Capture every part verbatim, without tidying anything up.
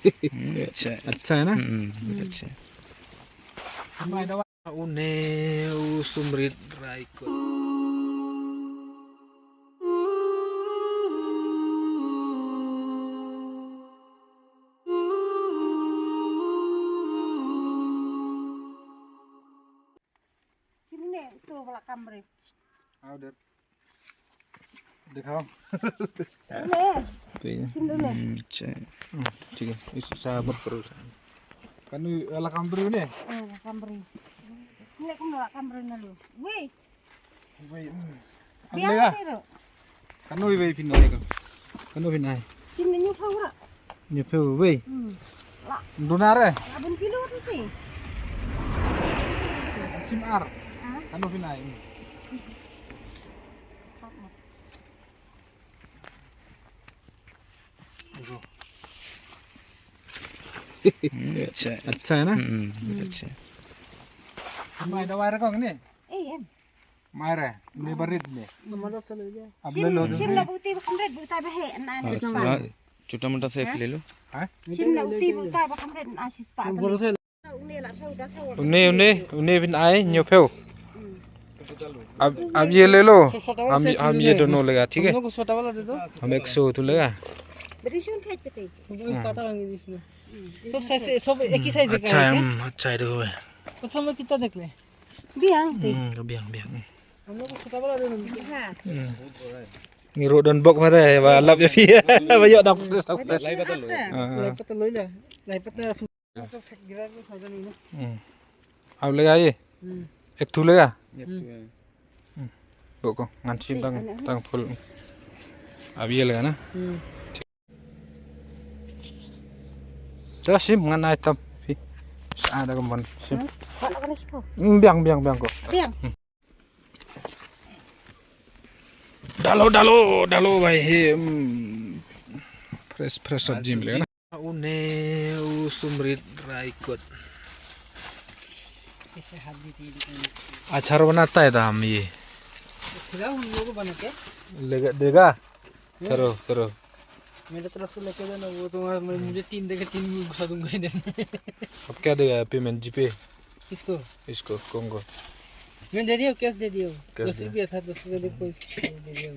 Hmm, अच्छा है। अच्छा है ना? हम्म, बहुत अच्छा है। Une u Sumrit Raikot. Sini ne, tu wala kamre. Au, dek. Dikhao. Ne. Sini ne. Hmm, अच्छा है। Hmm, ठीक है। इस साबर करो। Kanu, wala kamre ne? Eh, wala kamre. Ne, kanu wala kamre na lu. Wei. Wei, hmm. Biang. Am lega? Tiro. Kanu wei phin ai ko. Kanu phin ai. Sini ñu phaw ra. Ñu phaw wei. Hmm. La. Duna re. La bun kilo tu si. Sim ar. Ah. Kanu phin ai. Hmm, अच्छा है। अच्छा है ना? हम्म, बहुत अच्छा है। Mai da wai ra kong ne? Eh, em. Mai re, ne barit ne. Ab le lo. Sim, sim la buti ba kamret, buta ba he, na, na, छोटा मोटा सा एक ले लो। Sim la buti buta ba kamret, na, sis pa. Une, une, une phin ai, ñu phaw. Ab, ab ye le lo. Hum, hum, ye dono lega, thik hai? Hum ek so tu lega. Hum, अच्छा है, देखो भाई। Biang, biang, biang. Ni ro don bok mata, ba lap ya phi. Ba yok dap. Lai pata lo. Lai pata lo. Hmm. Au lega ye? Hmm. Ek thu lega? Hmm. Bok ko, ngan sim tang, tang full. Ab ye lega na? Hmm. Da sim ngan ai tam. Sa da ko mon sim. Hmm. Biang, biang, biang ko. Biang. Hmm. Dalo, dalo, dalo, bhai, he, mm, fresh, fresh sabji mile na. Une u Sumrit Raikot. Achar banata hai tha hum ye. Khila hum logo banate. Lega, dega. Chalo, chalo. Mere taraf se leke jana, wo tumhara, maine mujhe teen dega, teen mein ghusa dunga idhar. Ab kya dega payment, GPay? Kisko? Isko, Congo. Maine de diya, cash de diya. Cash de. Das rupiya tha, das rupiya de, koi de diya.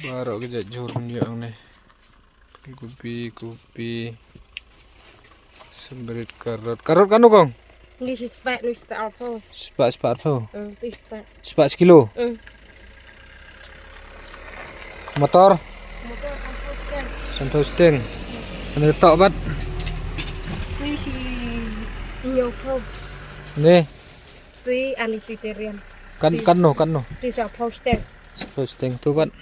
Baro ke jat jhur nyo ang ne. Gobi, gobi. Sumrit, karot. Karot kanu kong? Ni si spah, ni spah arphaw. Spah, spah arphaw. Hmm, tu spah. Spah chi kilo. Hmm. Motor? Motor, sanphaw steng. Sanphaw steng. Ani tok bat? Ni si hynñiaw phaw. Ni? Tui ani tui terian. Kan, kan no, kan no. Tui sanphaw steng. Sanphaw steng tu bat?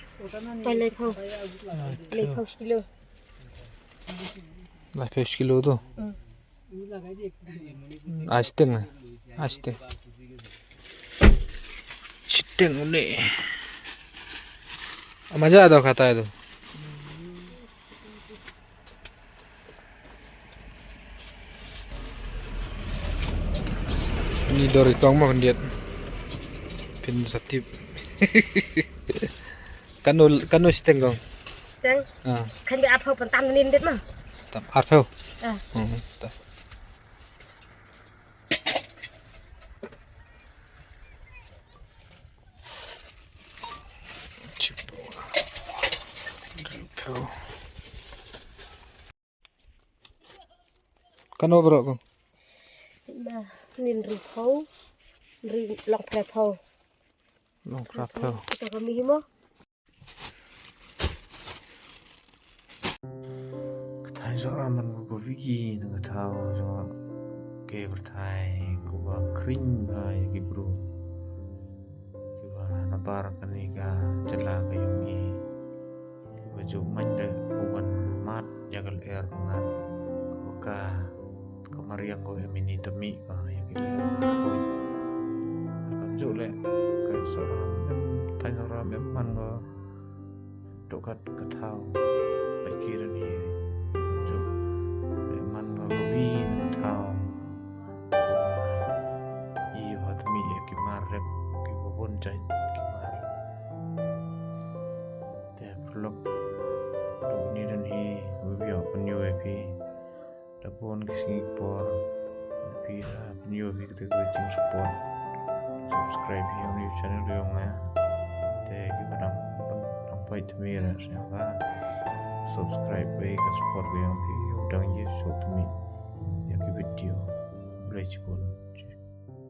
Tui laiphaw. Laiphaw. Laiphaw chi kilo. Laiphaw chi kilo tu. Hmm. Ai steng, ai steng. Steng une. Maja do khata tu. Ni dori tong mo khyndiat. Phin satip. Kanu, kanu steng kong? Steng? Ah. Khan bi arphaw pan tam nin dit ma. Tam arphaw? Ah. Hmm, tam. Chipo. Arphaw. Kano bro ko? Na, nin ri phaw, ri long phra phaw. Long phra phaw. Kita kami himo. Ka thaiñ sohra man ko ka wiki na ka thaw jong ka pyrthai, ko ba khring bha ya ki bru kiwa nabar kani ka jylla ka yong i. Kiwa jooh man da ko wan mad ya ka lyer pyngngad, ko ka, ka mariang ko em ini tami ka ya ki lyer. Kam jooh leh ka sohra em, thaiñ sohra em man ko. Toh kat ka thaw, bai ki ran hi. Jooh, eh, man ba wi na ka thaw. I yoh hat mi ya ki mar rep, ki babon jait, ki mar. Te phlok, toh ni ran hi. Da bun ki sngi por phi da pynyoo phi kata ka jing support. Subscribe ya u new channel yong nga. Te ki ba dang, dang pait thymme ra sñiawbha subscribe, wei ka support ka yong phi u dang ye suk thymme ya ki video. Khublei chibun.